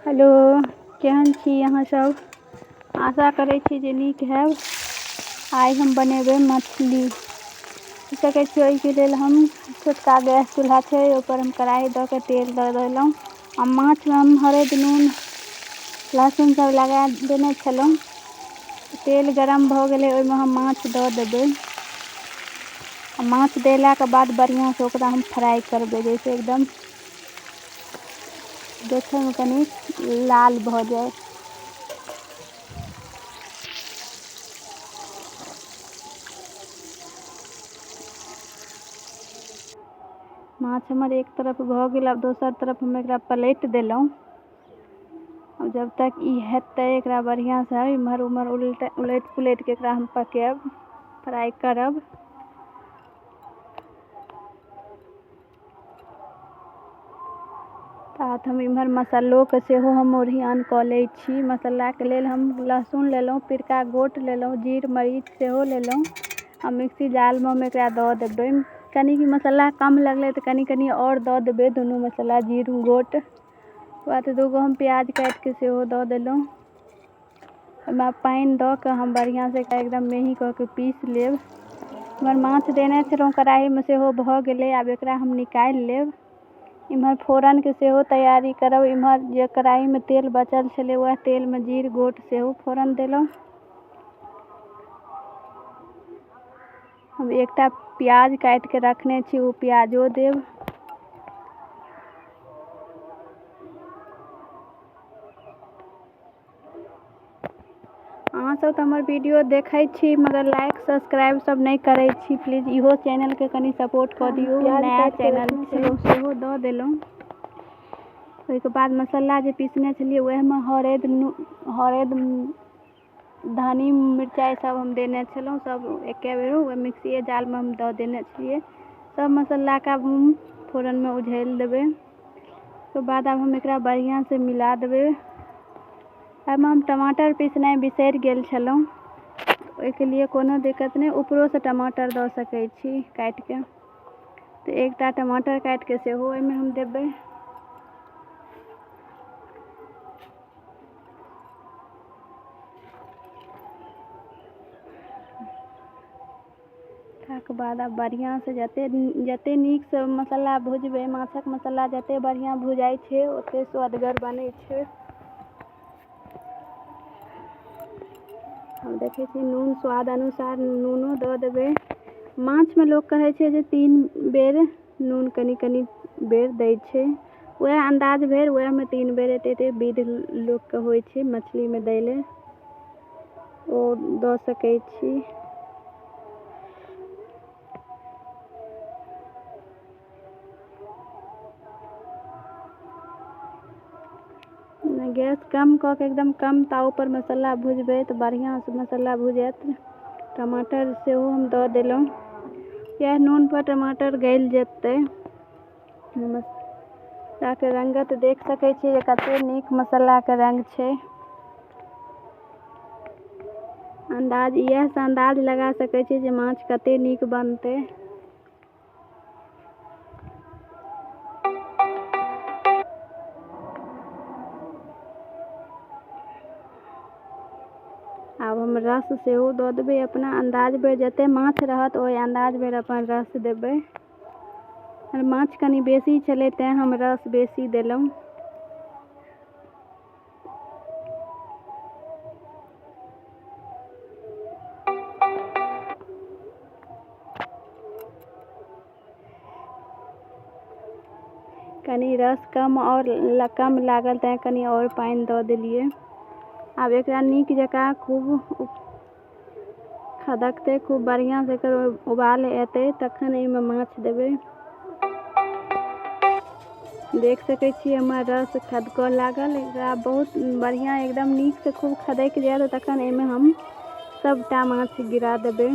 Hello, केहन छी अहाँ सब? आशा करै छी जे नीक हैब। आइ हम बनेबै मछली। सकै छी ओहिके लेल हम छोटका गैस चूल्हा छै, ओहिपर हम कढ़ाइ दऽ कऽ तेल दऽ देलहुँ। आ माछमे हम हरदि, नून, लहसुन सब लगा देने छलहुँ। तेल गरम भऽ गेलै, ओहिमे हम माछ दऽ देबै। आ माछ देलाके बाद बढ़िआँसँ ओकरा हम फ्राइ करबै, जाहिसँ एकदम देखैमे कनि लाल भऽ जाइ। माछ हमर एक तरफ भऽ गेल, आब दोसर तरफ हम एकरा पलटि देलहुँ। आब जब तक ई हेतै, एकरा बढ़िआँसँ इम्हर उम्हर उलटि पुलटिके एकरा हम पकायब, फ्राइ करब। तात हम इम्हर मसल्लोके सेहो हम ओरियान कऽ लै छी। मसल्लाके लेल हम लहसुन लेलहुँ, पिरका गोट लेलहुँ, जीर मरीच सेहो लेलहुँ आ मिक्सी जारमे हम एकरा दऽ देबै। कनि मसल्ला कम लगलै तऽ कनि कनि आओर दऽ देबै दुनू मसल्ला, जीर गोट। ओकर बाद दूगो हम प्याज काटिके सेहो दऽ देलहुँ। ओहिमे पानि दऽ कऽ हम बढ़िआँसँ एकरा एकदम मेही कऽ के पीस लेब। इम्हर माछ देने छलहुँ कढ़ाइमे, सेहो भऽ गेलै। आब एकरा हम निकालि लेब। इम्हर फोरनके सेहो तैयारी करब। इम्हर जे कढ़ाइमे तेल बचल छलै, वएह तेलमे जीर गोट सेहो फोरन देलहुँ। हम एकटा प्याज काटिके रखने छी, ओ प्याजो देब। अहाँसब तऽ हमर वीडियो देखै छी, मगर लाइक सब्सक्राइब सब नहि करै छी। प्लीज इहो चैनलके कनि सपोर्ट कऽ दियौ, नया चैनल छै। सेहो दऽ देलहुँ। ओहिके बाद मसल्ला जे पीसने छलियै, ओहिमे हरैद, हरैद, धनी, मिरचाइ सब हम देने छलहुँ। सब एके बेर ओहि मिक्सीए जारमे हम दऽ देने छलियै। सब मसल्लाके आब हम फोरनमे उझैल देबै। ओहिके बाद आब हम एकरा बढ़िआँसँ मिला देबै। एहिमे हम टमाटर पीसनाइ बिसरि गेल छलहुँ, ओहिके लिए कोनो दिक्कत नहि, ऊपरोसँ टमाटर दऽ सकै छी काटिके। तऽ एकटा टमाटर काटिके सेहो ओहिमे हम देबै। ताहिके बाद आब बढ़िआँसँ जतेक जतेक नीकसँ मसल्ला भुजबै, माछक मसल्ला जतेक बढ़िआँ भुजाइ छै, ओतेक सुअदगर बनै छै। हम देखै छी, नून स्वाद अनुसार नूनो दऽ देबै। माछमे लोक कहै छै जे 3 बेर नून कनि कनि बेर दै छै। वएह अन्दाज भेल, वएहमे 3 बेर एते एते विध लोकके होइ छै मछलीमे दै लए, ओ दऽ सकै छी। गैस कम कऽ के एकदम कम तावपर मसल्ला भुजबै तऽ बढ़िआँसँ मसल्ला भुजायत। टमाटर सेहो हम दऽ देलहुँ। इएह नूनपर टमाटर गलि जेतै। मसल्लाके रङ्गत देख सकै छियै जे कते नीक मसल्लाके रङ्ग छै। अन्दाज इएहसँ अन्दाज लगा सकै छी जे माछ कते नीक बनतै। आब हम रस सेहो दऽ देबै अपना अन्दाज भरि, जतेक माछ रहत ओहि अन्दाज भरि अपन रस देबै। माछ कनि बेसी छलै, तेँ हम रस बेसी देलहुँ। कनि रस कम आओर कम लागल, तेँ कनि आओर पानि दऽ देलियै। आब एकरा नीक जकाँ खूब खदकतै, खूब बढ़िआँसँ एकर उबाल एतै, तखन एहिमे माछ देबै। देख सकै छियै, हमर रस खदकऽ लागल। एकरा बहुत बढ़िआँ एकदम नीकसँ खूब खदकि जायत, तखन एहिमे हम सबटा माछ गिरा देबै।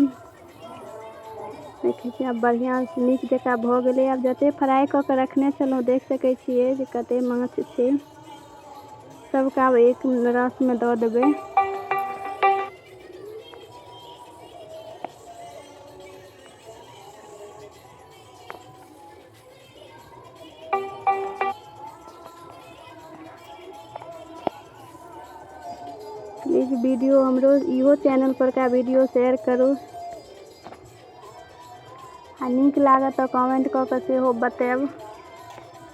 देखै छियै, आब बढ़िआँ नीक जकाँ भऽ गेलै। आब जतेक फ्राइ कऽ कऽ रखने छलहुँ, देख सकै छियै जे कतेक माछ छै, सबके आब एक रसमे दऽ देबै। प्लीज वीडियो हमरो इहो चैनल परका वीडियो शेयर करू। आ नीक लागत तऽ कमेंट कऽ कऽ सेहो बतायब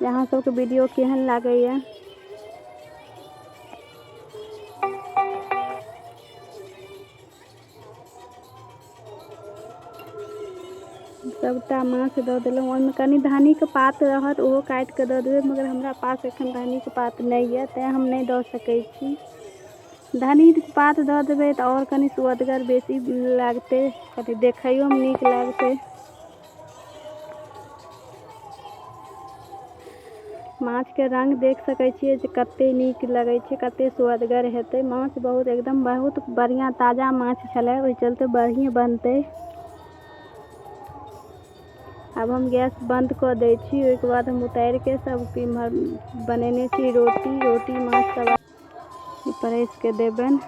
जे अहाँ सबके वीडियो केहन लागैए। सबटा माछ दऽ देलहुँ। ओहिमे कनि धन्नीके पात रहत, ओहो काटिकऽ दऽ देबै, मगर हमरा पास एखन धन्नीके पात नहि यऽ, तेँ हम नहि दऽ सकै छी। धन्नीके पात दऽ देबै तऽ आओर कनि सुअदगर बेसी लागतै, कनि देखैयोमे नीक लागतै। माछके रङ्ग देख सकै छियै जे कते नीक लगै छै, कते सुअदगर हेतै माछ। बहुत एकदम बहुत बढ़िआँ ताजा माछ छलै, ओहि चलते बढ़िएँ बनतै। आब हम गैस बन्द कऽ दै छी। ओहिके बाद हम उतारिके सब इम्हर बनेने छी रोटी, रोटी माछ सब परसिके देबनि।